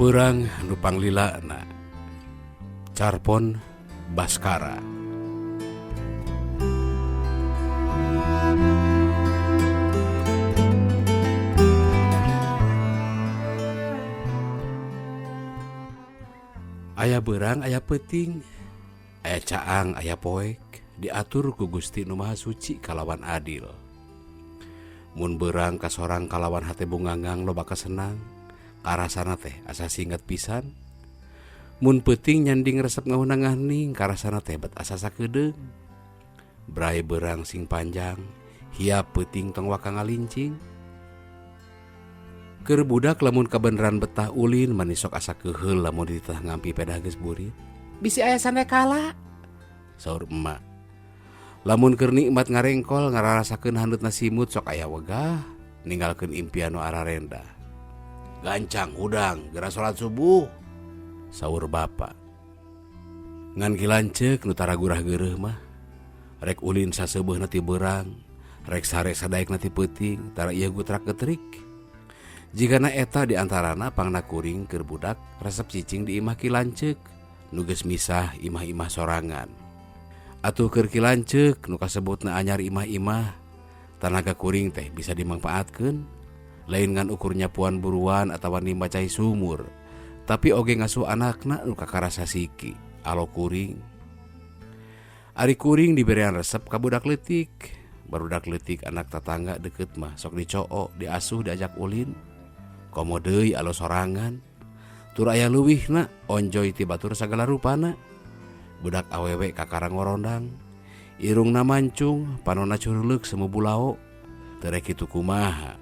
Beurang nu panglilana Carpon Baskara. Aya beurang aya peuting, aya caang aya poek, diatur ku Gusti Nu Maha Suci kalawan adil. Mun beurang kasorang kalawan hate bungangang loba kasenang, karasana teh asa singet pisan. Mun peuting nyanding resep ngahunang ngahning, karasana teh bet asa sakedeung. Brai beurang sing panjang, hiap peuting tong waka ngalincing. Keur budak lamun kabeneran betah ulin mani sok asa keuheul lamun dititah ngampi pedah geus burit. Bisi aya sandekala, saur emak. Lamun keur nikmat ngarengkol ngararasakeun handutna simut sok aya wegah ninggalkeun impian nu ararendah. Gancang hudang geura salat subuh, saur bapa. Ngan Ki Lanceuk nu tara gurah geureuh mah, rek ulin saseubeuhna ti beurang, rek sare sadaekna ti peuting, tara ieu gutrak getrik. Jigana eta di antarana pangna kuring keur budak resep cicing di imah Ki Lanceuk nu geus misah imah-imah sorangan. Atuh keur Ki Lanceuk nu kasebutna anyar imah-imah, tanaga kuring teh bisa dimangpaatkeun, lain ngan ukur nyapuan buruan atawa nimba cai sumur, tapi oge ngasuh anakna nu kakarasa siki, alo kuring. Ari kuring diberean resep ka budak leutik, barudak leutik anak tatangga deukeut mah sok dicoo, diasuh, diajak ulin. Komo deui alo sorangan, tur aya leuwihna onjoy ti batur sagala rupana. Budak awewe kakara ngorondang, irungna mancung, panonna curuleuk semu bulao. Teu rek kitu kumaha,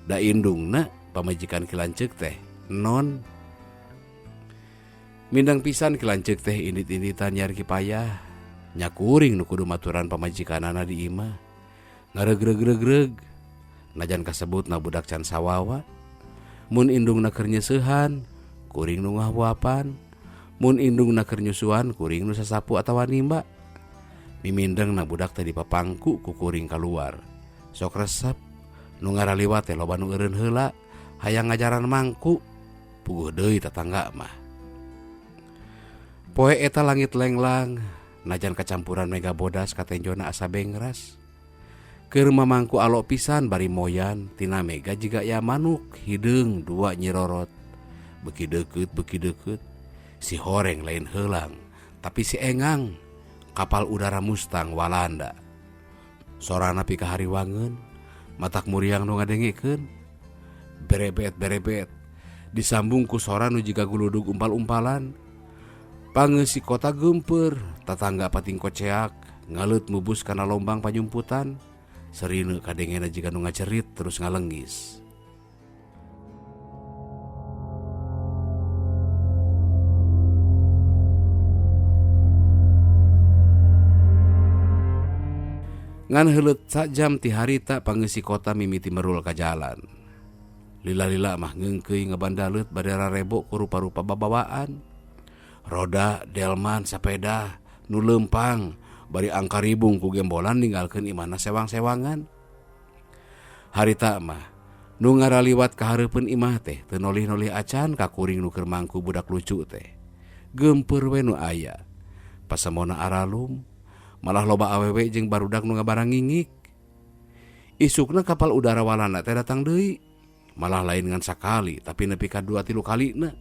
da indungna pamajikan Ki Lanceuk teh non. Mindeng pisan Ki Lanceuk teh indit-inditan nyiar kipayah, nya kuring nu kudu maturan pamajikanana di imah. Ngaregreg-regreg, najan kasebutna budak can sawawa. Mun indungna keur nyeusehan, kuring nu ngahuapan. Mun indungna keur nyusuan, kuring nu sasapu atawa nimba. Mimindengna budak teh dipapangku ku kuring kaluar. Sok resep, nu ngaraliwat teh loba nu eureun heula, hayang ngajaran mangku, puguh deui tatangga mah. Poe eta langit lenglang, najan kacampuran mega bodas katenjona asa bengras. Keur mamangku alok pisan bari moyan tina mega jiga ya manuk hideung dua nyirorot. Beuki deukeut, beuki deukeut, si horeng lain heulang, tapi si engang kapal udara Mustang Walanda. Sorana pikahariwangeun, matak muriang nu ngadengekeun. Berebet berebet, disambung ku sora nu jiga guludug umpal-umpalan. Pangeusi kota geumpeur, tatangga pating koceak, ngaleut mubus kana lombang panyumputan. Serine kadengena jiga nu ngacerit terus ngalengis. Ngan heuleut sajam ti harita pangeusi kota mimiti merul ka jalan. Lila-lila mah ngeungkeuy ngabandaleut bade rarebo ku rupa-rupa babawaan. Roda, delman, sapeda, nu leumpang, bari angkaribung ku gembolan ninggalkeun imahna sewang-sewangan. Harita mah nu ngaraliwat ka hareupeun imah teh teu nolih-nolih acan ka kuring nu keur mangku budak lucu teh. Geumpeur we nu aya. Pasemona aralum, malah loba awewe jeung barudak nu ngabarangingik. Isukna kapal udara Walanda teh datang deui, malah lain ngan sakali tapi nepi ka 2-3 kalina.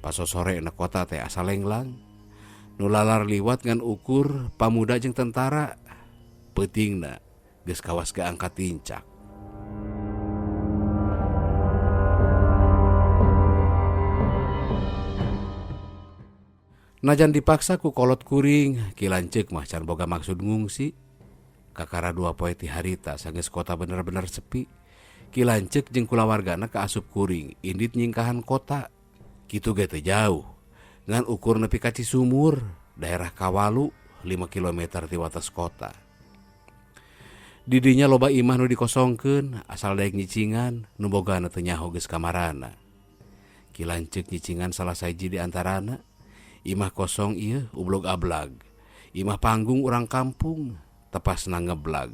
Pasosore na kota teh asa lenglang. Nu lalar liwat ngan ukur pamuda jeung tentara. Peutingna geus kawas geangkat tincak. Najan dipaksa ku kolot kuring, Ki Lanceuk mah can boga maksud ngungsi. Kakara 2 poe ti harita sanggeus kota bener-bener sepi. Ki Lanceuk jeung kulawargana kaasup kuring indit nyingkahan kota. Kitu ge teu jauh. Ngan ukur nepi ka Cisumur, daerah Kawalu, 5 kilometer ti wates kota. Didinya loba imah nu dikosongkeun, asal daek nyicingan, nu bogana teu nyaho geus kamarana. Ki Lanceuk nyicingan salah sahiji di antarana, imah kosong ieu ublog ablag, imah panggung urang kampung, tepasna ngeblag.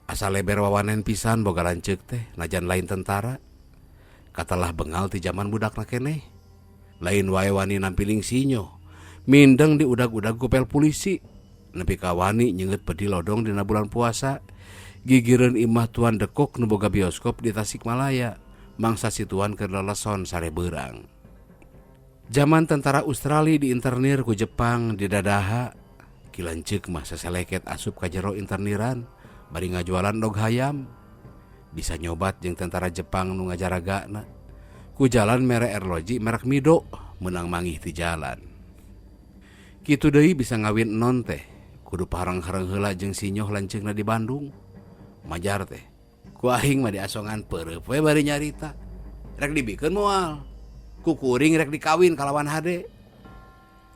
Asa leber wawanen pisan boga lanceuk teh, najan lain tentara. Katelah bengal ti jaman budakna keneh. Lain wae wani nampiling sinyo. Mindeng diudag-udag ku pel pulisi. Nepi ka wani nyeungeut bedil lodong dina bulan puasa. Gigireun imah tuan dekok nu boga bioskop di Tasikmalaya. Mangsa si tuan keur leleson sare beurang. Jaman tentara Australia diinternir ku Jepang di Dadaha. Ki Lanceuk mah sasaleket asup ka jero interniran bari ngajualan dog hayam. Bisa nyobat jeung tentara Jepang nu ngajaragana. Ku jalan mere erloji merek Mido meunang manggih ti jalan. Kitu deui bisa ngawin enon teh kudu pareng-hareng heula jeung sinyoh lanceukna di Bandung. Majar teh ku aing mah diasongan peureup we bari nyarita. Rek dibikeun moal. Ku kuring rek dikawin kalawan hade.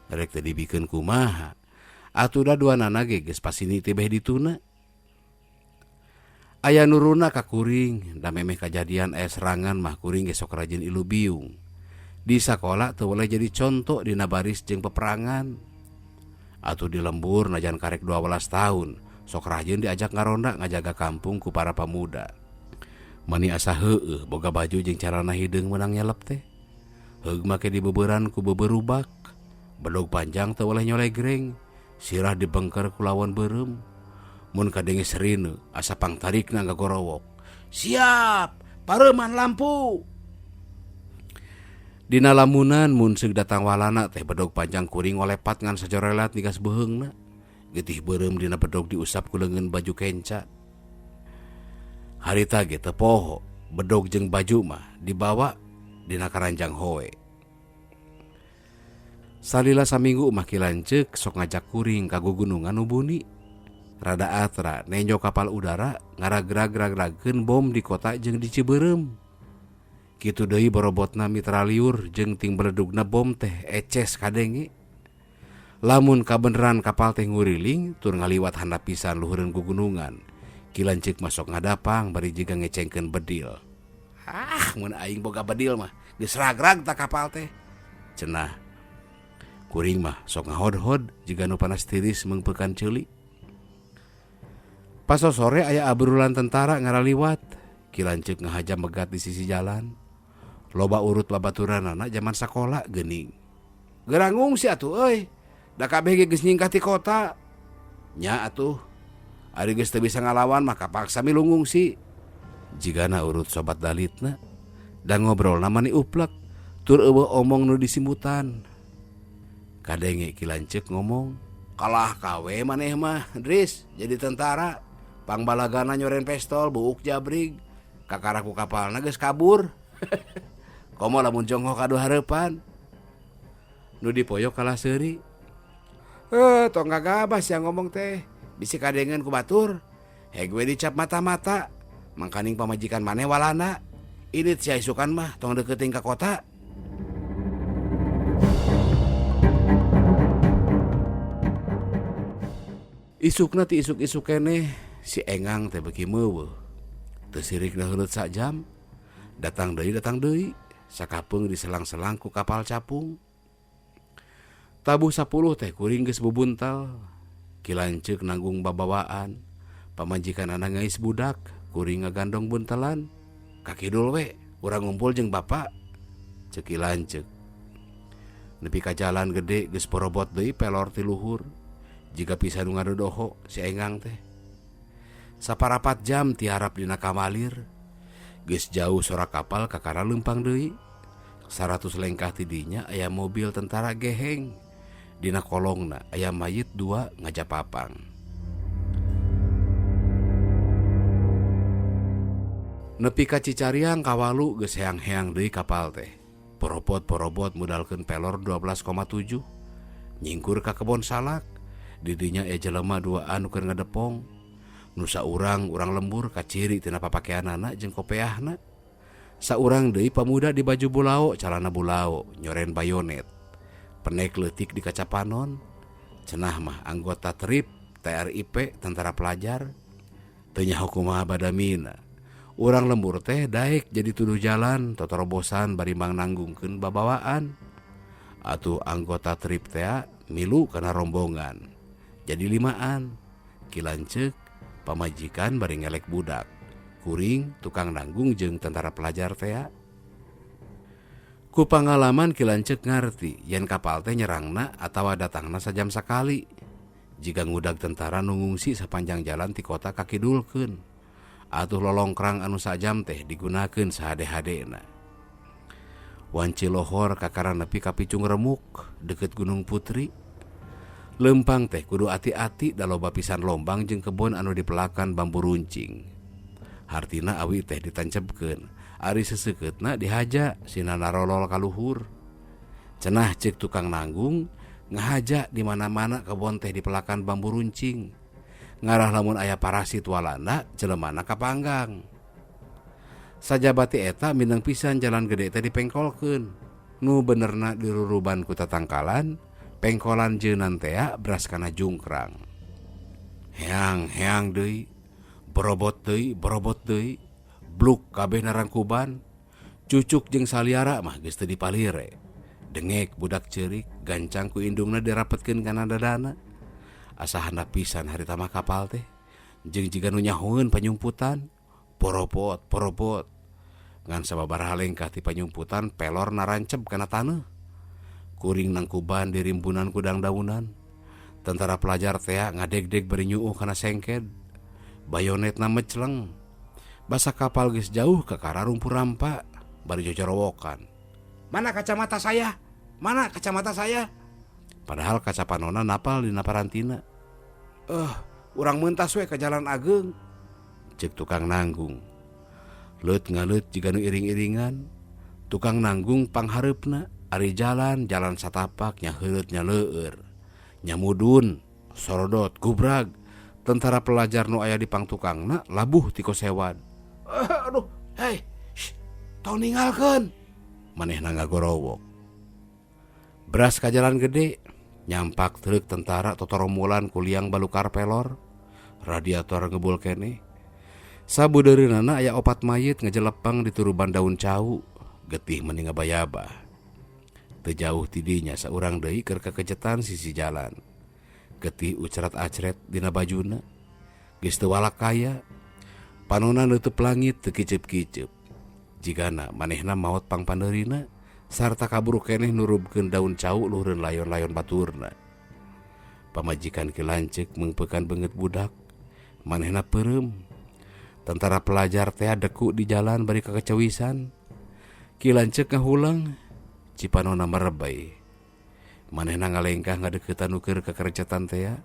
Rek teh dibikeun kumaha? Atuh da duanana ge geus pasini teh beh dituna. Aya nuruna ka kuring, da memeh kajadian aya serangan mah kuring ge sok rajin ilu biung. Di sakola teu boleh jadi conto dina baris jeung peperangan. Atuh di lembur najan karek 12 tahun, sok rajin diajak ngaronda ngajaga kampung ku para pamuda. Mani asa heueuh boga baju jeung carana hideung meunang nyelep teh. Heug make dibeuberan ku beberubak. Bedog panjang teu boleh nyolegreng, sirah dibengker ku lawon beureum. Mun kadenge serine asa pangtarikna ngagorowok. Siap, pareuman lampu. Dina lamunan mun seug datang walana teh bedog panjang kuring ngolepat ngan sajorelat nigas beuheungna. Getih beureum dina bedog diusap ku leungeun baju kenca. Harita ge teu poho, bedog jeung baju mah dibawa dina karanjang hoe. Salila saminggu mah Ki Lanceuk sok ngajak kuring ka gugunungan nu buni. Rada atra nenjo kapal udara ngaragrag-ragragkeun bom di kota jeung di Cibeureum. Kitu deui borobotna mitraliur jeung ting beledugna bom teh eces kadenge. Lamun kabeneran kapal teh nguriling tur ngaliwat handap pisan luhureun gugunungan. Ki Lanceuk mah sok ngadapang bari jiga ngecengkeun bedil. Ah, mun aing boga bedil mah geus ragrag ta kapal teh. Cenah. Kuring mah sok ngahodhod jiga nu panas tiris meungpeukan ceuli. Pas sore aya abrulan tentara ngaraliwat. Ki Lanceuk ngahaja megat di sisi jalan. Loba urut babaturanana jaman sakola geuning. Geura ngungsi atuh euy. Da kabeh ge geus nyingkah ti kota. Nya atuh. Ari geus teu bisa ngalawan mah kapaksa milu ngungsi. Jigana urut sobat dalitna. Da ngobrolna mani uplek tur eueuh omong nu disimbutan. Kadenge Ki Lanceuk ngomong, "Kalah kawe maneh mah, Dris, jadi tentara. Pangbalagana nyoren pestol buuk jabrig. Kakara ku kapalna geus kabur." Komo lamun jonghok adu hareupan. Nu dipoyok kalah seuri. Tong gagabah sia ngomong teh. Bisi kadengeun ku batur. Heg we dicap mata-mata. Mangkaning pamajikan maneh walana. Indit sia isukan mah tong deukeuteuing ka kota. Isukna ti isuk-isuk keneh si Engang teh beuki meuweuh. Teu sirikna heuleut sajam. Datang deui sakapeung diselang-selang ku kapal capung. Tabuh 10 teh kuring geus bubuntal. Ki Lanceuk nanggung babawaan. Pamajikanana ngais budak, kuring ngagandong buntelan. Ka kidul we, urang ngumpul jeung bapa. Ceuk Ki Lanceuk. Nepi ka jalan gede geus borobot deui pelor ti luhur. Jiga pisan nu ngadodoho si Engang teh. Saparapat jam tiharap dina kamalir. Geus jauh sora kapal kakara leumpang deui. 100 lengkah ti dinya aya mobil tentara geheng. Dina kolongna aya mayit 2 ngajapapang. Nepi ka Cicariang kawalu geus heang-heang deui kapal teh. Porobot-porobot mudalkeun pelor 12,7. Nyingkur ka kebon salak. Di dinya aya jelema 2 anu keur ngadepong. Nu saurang urang lembur kaciri tina papakeanana jeung kopeahna. Saurang deui pamuda di baju bulao, calana bulao, nyoren bayonet. Penek leutik di kacapanon. Cenah mah anggota TRIP, TRIP, tentara pelajar. Teu nyaho kumaha badamina. Urang lembur teh daek jadi tuduh jalan, totorobosan bari mangnanggungkeun babawaan. Atuh anggota TRIP tea milu kana rombongan. Jadi 5an. Ki Lanceuk pamajikan bari ngelek budak. Kuring tukang nanggung jeung tentara pelajar tea. Ku pangalaman Ki Lanceuk ngarti yen kapal teh nyerangna atawa datangna sajam sakali. Jiga ngudag tentara nu ngungsi sapanjang jalan ti kota ka kidulkeun. Atuh lolongkrang anu sajam teh digunakeun sahade-hadena. Wanci lohor kakara nepi ka Picung Remuk deukeut Gunung Putri. Leumpang teh kudu ati-ati da loba pisan lombang jeung kebon anu dipelakan bambu runcing. Hartina awi teh ditancebkeun, ari seseukeutna dihaja sina narolol ka luhur. Cenah ceuk tukang nanggung ngahaja di mana-mana kebon teh dipelakan bambu runcing. Ngarah lamun aya parasit walanda jelemana kapanggang. Sajaba ti eta mindeng pisan jalan gede teh dipengkolkeun. Nu benerna diruruban ku tatangkalan, pengkolan jeunan tea beras kana jungkrang. Heang-heang deui, borobot deui, borobot deui, bluk kabeh narangkuban. Cucuk jeung saliara mah geus teu dipalire. Dengek budak ceurik, gancang ku indungna dirapetkeun kana dadana. Asa handap pisan harita mah kapal teh. Jeung jiga nu nyahoeun panyumputan, porobot, porobot. Ngan sababaraha lengkah ti panyumputan pelor naranceb kana taneuh. Kuring nangkuban dirimbunan ku dangdaunan. Tentara pelajar tea ngadegdeg bari nyuuh kana sengked. Bayonetna mecleng. Basa kapal geus jauh kakara rumpur rampa bari jojorowokan. Mana kacamata saya? Mana kacamata saya? Padahal kaca panona napal dina parantina. Urang mentas we ka jalan ageung. Ceuk tukang nanggung. Leut ngaleut jiga nu iring-iringan. Tukang nanggung panghareupna ari jalan jalan satapak nya heureut nya leueur. Nya mudun, sorodot, gubrag. Tentara pelajar nu aya di pangtukangna labuh ti kosewad. Aduh, hei, shh, tong ninggalkeun. Manehna ngagorowok. Beras ka jalan gede, nyampak truk tentara totoromulan ku liang balukar pelor, radiator ngebul keneh. Sabudeureunana aya opat mayit ngejelepeng di turuban daun cau, getih meni ngabayabah. Teu jauh ti dinya saurang deui keur kakejetan sisi jalan. Getih ucrat-acret dina bajuna, geus teu walak kaya. Panona neutup langit teu kiceup-kiceup. Jigana manehna maot pangpandeurina sarta kaburu keneh nurubkeun daun cau luhureun layon-layon baturna. Pamajikan Ki Lanceuk meungpeukan beungeut budak, manehna peureum. Tentara pelajar teh deku di jalan bari kakecewisan. Ki Lanceuk ngahuleng, cipanona merebey. Manehna ngalengkah ngadeuketan nu keur kakerecetan tea.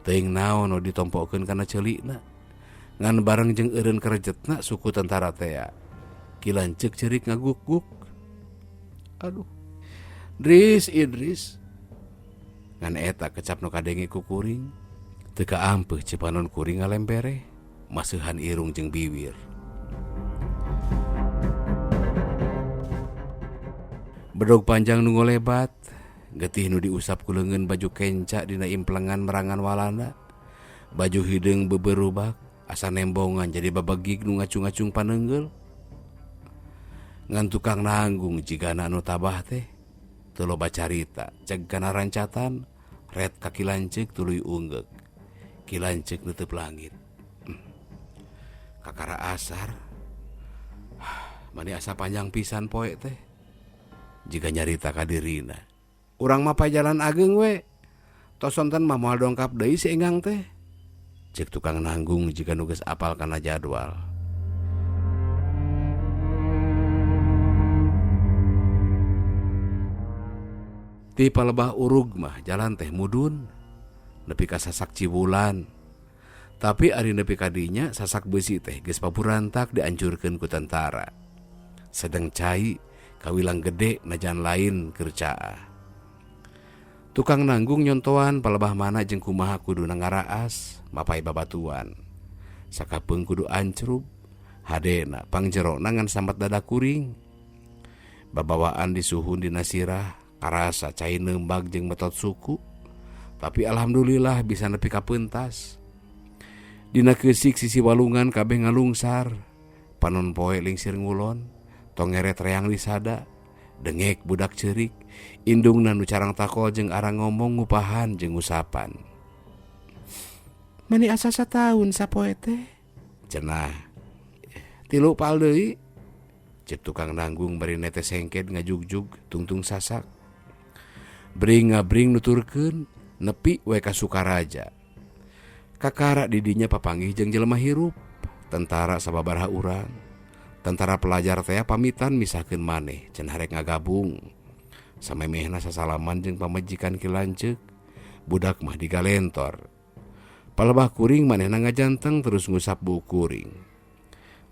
Teuing naon nu ditompokeun kana ceulikna. Ngan bareng jeung eureun kerejetna suku tentara tea. Ki Lanceuk ceurik ngaguk-guk. Aduh. Dris, Idris. Ngan eta kecap nu kadenge ku kuring. Teu kaampeuh cipanon kuring ngalembereh, maseuhan irung jeung biwir. Bedog panjang nu ngolebat, getih nu diusap ku leungeun baju kenca dina implengan merangan walanda. Baju hideung beberubak, asa nembongan jadi babegig nu ngacung-ngacung paneunggeul. Ngan tukang nanggung jigana anu tabah teh teu loba carita, ceg kana rancatan, ret ka Ki Lanceuk tuluy unggeuk. Ki Lanceuk neuteub langit. Kakara asar. Mani asa panjang pisan poe teh. Jiga nyarita ka dirina. Urang mah pajalan ageung we. Tos sonten mah moal dongkap deui si enggang teh. Ceuk tukang nanggung jiga nu geus apal kana jadwal. Ti palebah urug mah jalan teh mudun nepi ka sasak Ciwulan. Tapi ari nepi ka dinya sasak beusi teh geus paburantak diancurkeun ku tentara. Sedeng cai kawilang gede najan lain keur caah. Tukang nanggung nyontoan palebah mana jeung kumaha kuduna ngaraas mapai babatuan. Sakapeung kudu ancrub, hadena pangjerona ngan sambat dada kuring. Babawaan disuhun dina sirah, karasa cai neumbag jeung metot suku. Tapi alhamdulillah bisa nepi ka peuntas. Dina keusik sisi walungan kabeh ngalungsar. Panon poe lingsir ngulon, tongeret reang lisada. Dengek budak ceurik, indungna nu carang takol jeung arang ngomong ngupahan jeung ngusapan. Mani asa sataun sapoe teh? Cenah. Tilu pal deui. Cek tukang nanggung bari netes sengket ngajugjug tungtung sasak. Bring ngabring nuturkeun nepi we ka Sukaraja. Kakara di dinya papanggih jeung jelema hirup, tentara sababaraha urang. Tentara pelajar teh pamitan misahkeun maneh cenah rek ngagabung. Samemehna sasalaman jeung pamajikan Ki Lanceuk, budak mah digalentor. Palebah kuring manehna ngajanteng terus ngusap buuk kuring.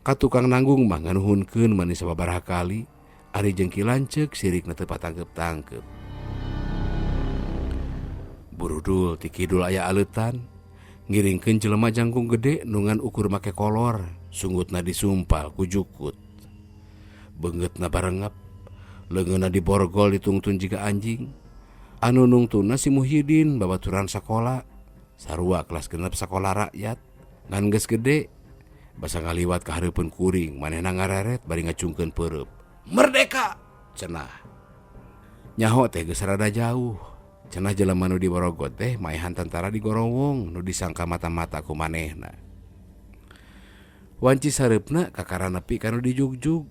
Ka tukang nanggung mah nganuhunkeun maneh sababaraha kali, ari jeung Ki Lanceuk sirikna teu patangkep-tangkep. Burudul ti kidul aya aleutan, ngiringkeun jelema jangkung gede nu ngan ukur make kolor, sungutna disumpal ku jukut. Beungeutna barengep, leungeunna diborgol ditungtun jiga anjing. Anu nungtunna si Muhyiddin babaturan sakola, sarua kelas 6 sakola rakyat, ngan geus gede. Basa ngaliwat ka hareupeun kuring, manehna ngareret bari ngacungkeun peureub. Merdeka! Cenah. Nyaho teh geus rada jauh. Cenah jelema nu diborogot teh maehan tentara di Gorowong nu disangka mata-mata ku manehna. Wanci sareupna kakara nepi ka nu dijugjug.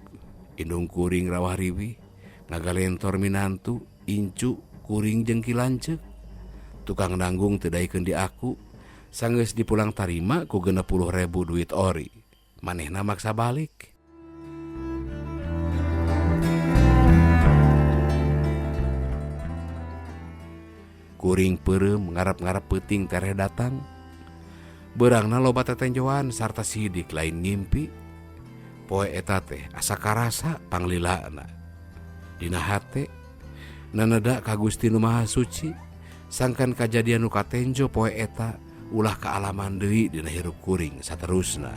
Indung kuring rawah riwih, ngagalentor minantu, incu, kuring jeung Ki Lanceuk. Tukang nanggung teu daekeun di aku. Sanggeus dipulang tarima ku 60.000 duit ori. Manehna maksa balik. Kuring peureum ngarep-ngarep peuting tereh datang. Beurangna loba tetenjoan sarta sidik lain ngimpi. Poe eta teh asa karasa panglilana. Dina hate naneda ka Gusti Nu Maha Suci sangkan kajadian nu katenjo poe eta ulah kaalaman deui dina hirup kuring saterusna.